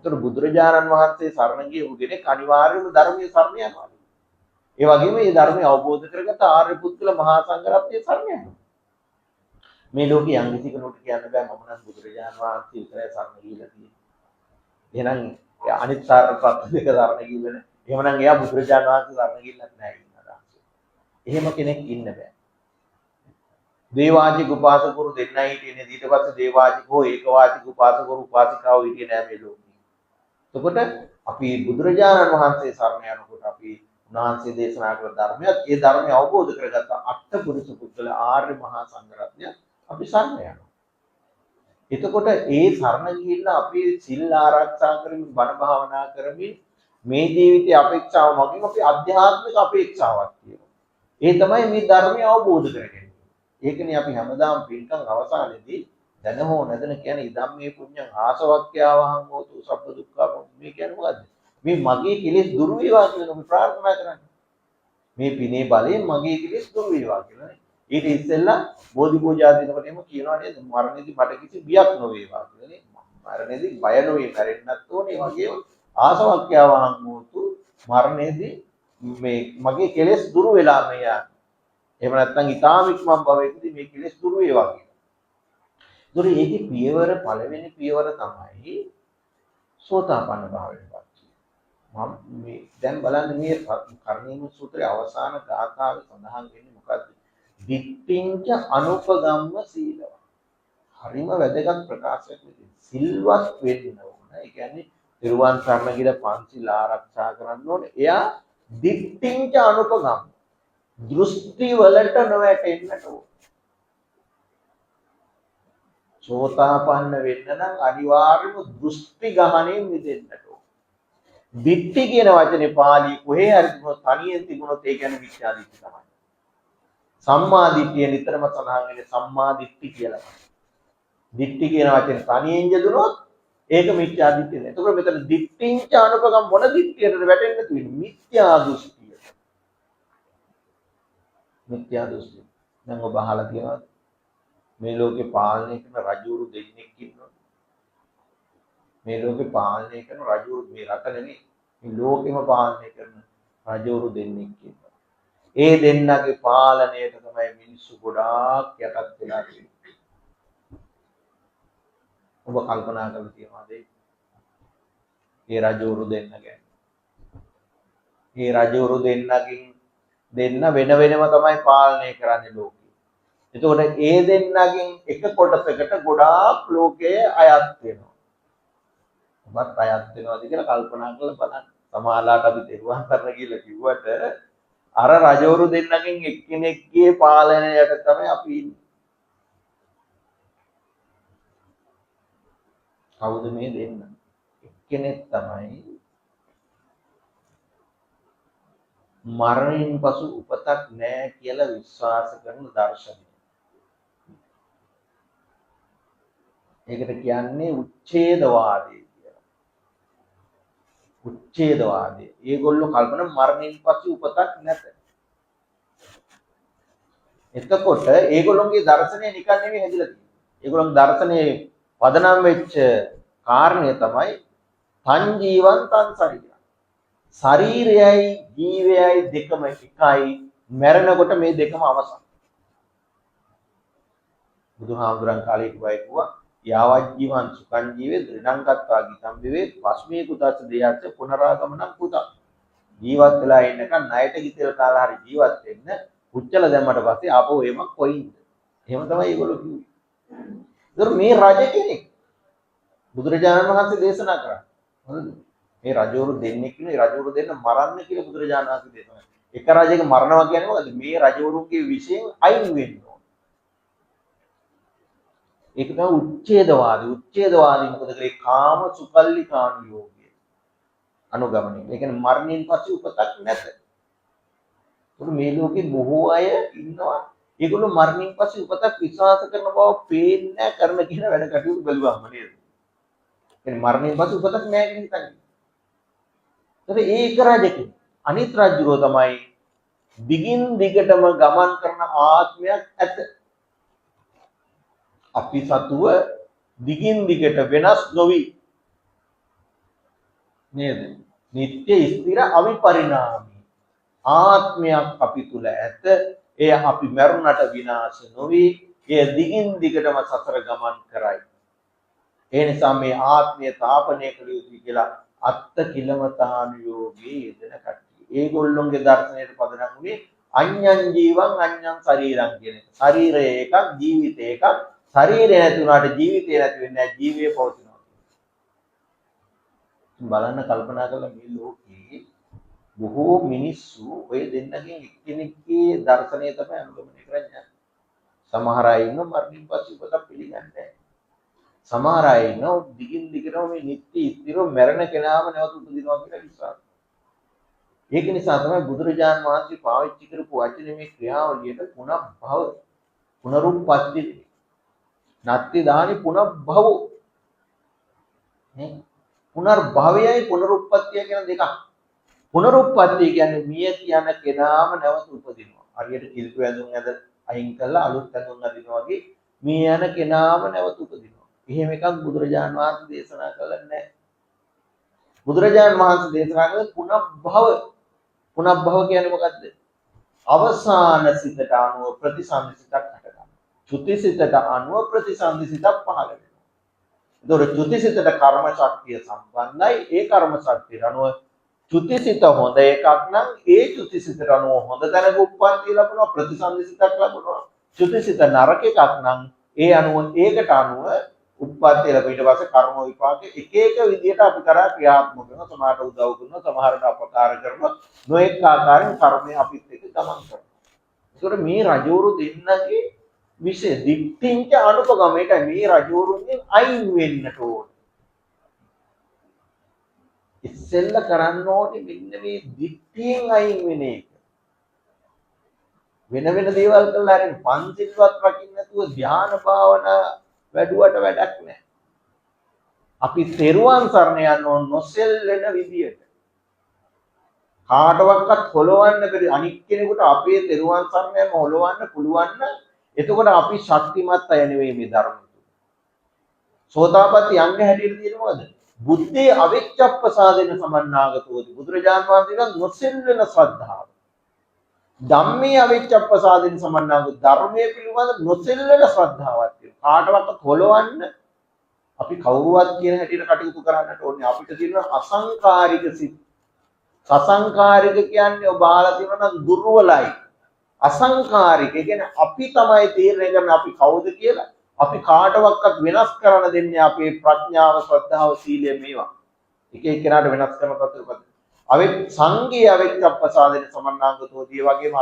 ඒතර බුදුරජාණන් වහන්සේ සරණ ගියපු කෙනෙක් අනිවාර්යයෙන්ම ධර්මයේ සරණ යනවා. ඒ වගේම මේ ධර්මය අවබෝධ කරගත්ත ආර්ය පුද්ගල මහා සංඝරත්නයේ සරණ යනවා. මේ ලෝකේ යම් කිසි කෙනෙකුට කියන්න බෑ මම නම් බුදුරජාණන් වහන්සේ විතරයි සරණ ගිහිල්ලා තියෙන්නේ. එහෙනම් අනිත් සත්‍ය දෙක සරණ ගිහිල්ලා නෑ. එහෙමනම් එයා බුදුරජාණන් වහන්සේ සරණ ගිහිල්ලත් නෑ කියන අදහස. එහෙම කෙනෙක් ඉන්න බෑ. දේවාචික උපාසකවරු දෙන්නයි හිටියේ නේද? ඊට පස්සේ දේවාචික හෝ ඒකවාචික උපාසකවරු උපාසිකාවෝ හිටියේ නෑ මේ ලෝකේ. එතකොට අපි බුදුරජාණන් වහන්සේ සරණ යනකොට අපි උන්වහන්සේ දේශනා කළ ධර්මයත් ඒ ධර්මය අවබෝධ කරගත්ත අට්ඨපුරුෂ පුද්ගල ආර්ය මහා සංඝරත්නය අපි සරණ යනවා. එතකොට ඒ සරණ ගිහිල්ලා අපි සිල් ආරක්ෂා කරමින් බණ භාවනා කරමින් මේ ජීවිතයේ අපේක්ෂාව මගින් අපි අධ්‍යාත්මික අපේක්ෂාවක් තියෙනවා. ඒ තමයි මේ ධර්මය අවබෝධ කරගන්නේ. ඒකනේ අපි හැමදාම පින්කම් අවසානයේදී දැන හෝ නැදන කියන්නේ ඉදම් මේ පුඤ්ඤං ආසවක්ඛ්‍යාවහං හෝතු සබ්බ දුක්ඛා. මේ කියන්නේ මොකද්ද? මේ මගේ කෙලෙස් දුරු වේවා කියලා අපි ප්‍රාර්ථනා කරන්නේ. මේ පිනේ බලයෙන් මගේ කෙලෙස් දුරු වේවා කියලා නේ. ඊට ඉස්සෙල්ලා බෝධි පූජා දිනකොට එහෙම කියනවා නේද? මරණයේදී මට කිසි බියක් නොවේවා කියලා නේ. මරණයේදී බය නොවේ මැරෙන්නත් ඕනේ. ඒ වගේම ආසවක්ඛ්‍යාවහං හෝතු මරණයේදී මේ මගේ කෙලෙස් දුරු වෙලා මේ යන්නේ. එහෙම නැත්නම් ඊටාම ඉක්මන් භවයකදී මේ කෙලෙස් දුරු වේවා කියලා. ඒතර ඒකේ පියවර පළවෙනි පියවර තමයි සෝතාපන්න භාවයට පත් වීම. මම මේ දැන් බලන්න මේ කරණීය සූත්‍රයේ අවසාන ගාථාවේ සඳහන් වෙන්නේ මොකද්ද? දිට්ඨිංච අනුපගම්ම සීලව. හරිම වැදගත් ප්‍රකාශයක් නෙවෙයි. සිල්වත් වෙන්න ඕන. ඒ කියන්නේ තෙරුවන් සරණ ගිහලා පංචිල් ආරක්ෂා කරන්න ඕන. එයා දිට්ඨිංච අනුපගම්ම. දෘෂ්ටි වලට නොවැටෙන්නට ඕන. සෝතාපන්න වෙන්න නම් අනිවාර්යයෙන්ම දෘෂ්ටි ගහණයෙන් මිදෙන්නට ඕන. දිට්ඨි කියන වචනේ පාලි කොහේ හරි තිබුණොත් තනියෙන් තිබුණොත් ඒ කියන්නේ මිත්‍යා දිට්ඨි තමයි. සම්මා දිට්ඨිය නිතරම සඳහන් වෙන්නේ සම්මා දිට්ඨි කියලා. දිට්ඨි කියන වචනේ තනියෙන් යෙදුනොත් ඒක මිත්‍යා දිට්ඨිය නේ. එතකොට මෙතන දිට්ඨිංච අනුපගම් මොන දිට්ඨියටද වැටෙන්න තියෙන්නේ? මිත්‍යා දෘෂ්ටිය. මිත්‍යා දෘෂ්ටිය. දැන් ඔබ අහලා තියෙනවද? මේ ලෝකේ පාලනය කරන රජවරු දෙන්නෙක් ඉන්නවා. මේ ලෝකේ පාලනය කරන රජවරු මේ රට නෙමෙයි, මේ ලෝකෙම පාලනය කරන රජවරු දෙන්නෙක් ඉන්නවා. ඒ දෙන්නගේ පාලනයට තමයි මිනිස්සු ගොඩාක් යටත් වෙලා තියෙන්නේ. ඔබ කල්පනා කරලා තියෙනවද ඒ රජවරු දෙන්න ගැන? ඒ රජවරු දෙන්නකින් දෙන්න වෙන වෙනම තමයි පාලනය කරන්නේ ලෝකෙ. එතකොට ඒ දෙන්නගෙන් එක කොටසකට ගොඩාක් ලෝකයේ අයත් වෙනවා. ඔබත් අයත් වෙනවද කියලා කල්පනා කරලා බලන්න. සමහරලාට අපි තෙරුවන් සරණ කියලා කිව්වට අර රජවරු දෙන්නගෙන් එක්කෙනෙක්ගේ පාලනය යට තමයි අපි ඉන්නේ. කවුද මේ දෙන්න? එක්කෙනෙක් තමයි මරණයෙන් පසු උපතක් නෑ කියලා විශ්වාස කරන දර්ශනය. ඒකට කියන්නේ උච්ඡේදවාදය කියලා. උච්ඡේදවාදය. ඒගොල්ලෝ කල්පනා මරණයෙන් පසු උපතක් නැත. එතකොට ඒගොල්ලොන්ගේ දර්ශනය නිකන් නෙමෙයි හැදිලා තියෙන්නේ. ඒගොල්ලොන්ගේ දර්ශනයේ පදනම් වෙච්ච කාරණය තමයි තං ජීවං තං ශරීරං. ශරීරයයි ජීවයයි දෙකම එකයි. මැරෙනකොට මේ දෙකම අවසන්. බුදුහාමුදුරන් කාලේ කිව්වා යාවත් ජීවං සුඛං ජීවේ දෘಢං කତ୍වා ගිතං විවේ පස්මේ කුතස්ස දේයස්ස පුනරාගමනං කුතං. ජීවත් වෙලා ඉන්නකන් ණයට ගිතෙල් කාලා හරි ජීවත් වෙන්න උච්චල දැම්මට පස්සේ ආපහු එහෙම කොයින්ද? එහෙම තමයි ඒගොල්ලෝ කිව්වේ. ඒතර මේ රජ කෙනෙක් බුදුරජාණන් වහන්සේ දේශනා කරා. හරිද? මේ රජවරු දෙන්නෙක් ඉන්නවා. ඒ රජවරු දෙන්න මරන්න කියලා බුදුරජාණන් වහන්සේ දේශනා කරා. එක රජෙක් මරනවා කියන්නේ මොකද්ද? මේ රජවරුන්ගේ විෂයෙන් අයින් වෙන්න ඕන. ඒක තමයි උච්ඡේදවාදී. උච්ඡේදවාදී මොකද කරේ? කාම සුකල්ලිකානුයෝගය අනුගමනය. ඒ කියන්නේ මරණයෙන් පස්සේ උපතක් නැත. ඒකට මේ ලෝකේ බොහෝ අය ඉන්නවා. ඒගොල්ලෝ මරණයෙන් පස්සේ උපතක් විශ්වාස කරන බව පේන්නේ නැහැ කරන කියන වැඩ කටයුතු බැලුවම නේද? ඒ කියන්නේ මරණයෙන් පස්සේ උපතක් නැහැ කියන හිතන්නේ. ඒතර ඒ එක රජ කෙනෙක්. අනිත් රජුරෝ තමයි දිගින් දිගටම ගමන් කරන ආත්මයක් ඇත. අපි සතුව දිගින් දිගට වෙනස් නොවි නේද? නিত্য ස්ථිර අවිපරිණාමී ආත්මයක් අපි තුල ඇත. එය අපි මරුණට විනාශ නොවි එය දිගින් දිගටම සසර ගමන් කරයි. ඒ නිසා මේ ආත්මය තාපනය කළ යුතුයි කියලා අත්ත කිලමතානුයෝගයේ යෙදෙන කට්ටිය. ඒගොල්ලොන්ගේ දර්ශනයට පදනම් වුණේ අඤ්ඤං ජීවං අඤ්ඤං ශරීරං කියන එක. ශරීරය එකක්, ජීවිතය එකක්. ශරීරය නැති වුණාට ජීවිතය නැති වෙන්නේ නැහැ, ජීවය පවතිනවා. බලන්න කල්පනා කරලා, මේ ලෝකේ බොහෝ මිනිස්සු ඔය දෙන්නගෙන් එක්කෙනෙක්ගේ දර්ශනය තමයි අනුගමනය කරන්නේ. සමහර අය ඉන්නවා මරණින් පස්සේ උපතක් පිළිගන්නේ නැහැ. සමහර අය ඉන්නවා දිගින් දිගටම මේ නිත්‍ය ස්ථිරව මැරෙන කෙනාම නැවත උපදිනවා කියලා විශ්වාස. ඒක නිසා තමයි බුදුරජාන් වහන්සේ පාවිච්චි කරපු වචනේ මේ ක්‍රියාවලියට පුනබ්භව, පුනරුත්පත්ති. නත්ති දානි පුනබ්භව නේ. පුනර්භවයයි පුනරුත්පත්තිය කියන දෙකක්. පුනරුත්පත්තිය කියන්නේ මිය කියන කෙනාම නැවත උපදිනවා. හරියට කිල්පු ඇඳුම් ඇඳ අයින් කරලා අලුත් ඇඳුම් අඳිනවා වගේ මිය යන කෙනාම නැවත උපදිනවා. එහෙම එකක් බුදුරජාන් වහන්සේ දේශනා කළා නෑ. බුදුරජාන් වහන්සේ දේශනා කළේ පුනබ්භව. පුනබ්භව කියන්නේ මොකද්ද? අවසාන සිතට අනුව ප්‍රතිසන්දි සිතක් හටගන්නවා. චුති සිතට අනුව ප්‍රතිසන්දි සිතක් පහළ වෙනවා. එතකොට චුති සිතට කර්ම ශක්තිය සම්බන්ධයි. ඒ කර්ම ශක්තියට අනුව චුති සිත හොඳ එකක් නම් ඒ චුති සිතට අනුව හොඳ තැනක උප්පත්තිය ලැබෙනවා, ප්‍රතිසන්දි සිතක් ලැබෙනවා. චුති සිත නරක එකක් නම් ඒ අනුව ඒකට අනුව උප්පත්තිය ලැබෙන. ඊට පස්සේ කර්ම විපාක එක එක විදිහට අපි කරා ක්‍රියාත්මක වෙනවා. සමහරට උදව් කරනවා, සමහරට අපකාර කරනවා. නොඑක ආකාරයෙන් කර්මය අපිත් එක්ක ගමන් කරනවා. ඒතකොට මේ රජවරු දෙන්නගේ විෂය දිට්ඨිංච අනුපගම, ඒකයි මේ රජවරුන්ගෙන් අයින් වෙන්නට ඕන. ඉස්සෙල්ල කරන්න ඕනේ මෙන්න මේ දිට්ඨියෙන් අයින් වෙන එක. වෙන වෙන දේවල් කරලා හරියට පන්සිල්වත් රකින්න නැතුව ධ්‍යාන භාවනා වැඩුවට වැඩක් නැහැ. අපි තෙරුවන් සරණ යන්න ඕන නොසෙල් වෙන විදියට. කාටවත් හොලවන්න බැරි අනික් කෙනෙකුට අපේ තෙරුවන් සරණ යන්න හොලවන්න පුළුවන් නම් එතකොට අපි ශක්තිමත් අය නෙවෙයි මේ ධර්ම තුල. සෝතාපට්ටි අංග හැටියට තියෙන මොකද? බුද්ධේ අවිච්ඡප්පසාදෙන සමන්නාගතෝති. බුදුරජාන් වහන්සේ නොසෙල් වෙන ශ්‍රද්ධාව. ධම්මේ අවිච්ඡප්පසාදෙන සමන්නාගත, ධර්මයේ පිළිබඳ නොසෙල් වෙන ශ්‍රද්ධාවක් තියෙනවා. කාටවත් හොලවන්න අපි කවුරුවත් කියන හැටියට කටයුතු කරන්නට ඕනේ. අපිට තියෙන අසංකාරික සිත්. සසංකාරික කියන්නේ ඔබ අහලා තියෙනවා නම් දුර්වලයි. අසංකාරික කියන්නේ අපි තමයි තීරණය කරන්නේ අපි කවුද කියලා. අපි කාටවත් වෙනස් කරන්න දෙන්නේ අපේ ප්‍රඥාව, ශ්‍රද්ධාව, සීලය මේවා. එක එක්කෙනාට වෙනස් කරන තත්ත්වයකට. අවෙ සංඝී අවිච්ඡප්පසාදෙන සමන්නාගතෝ දී වගේම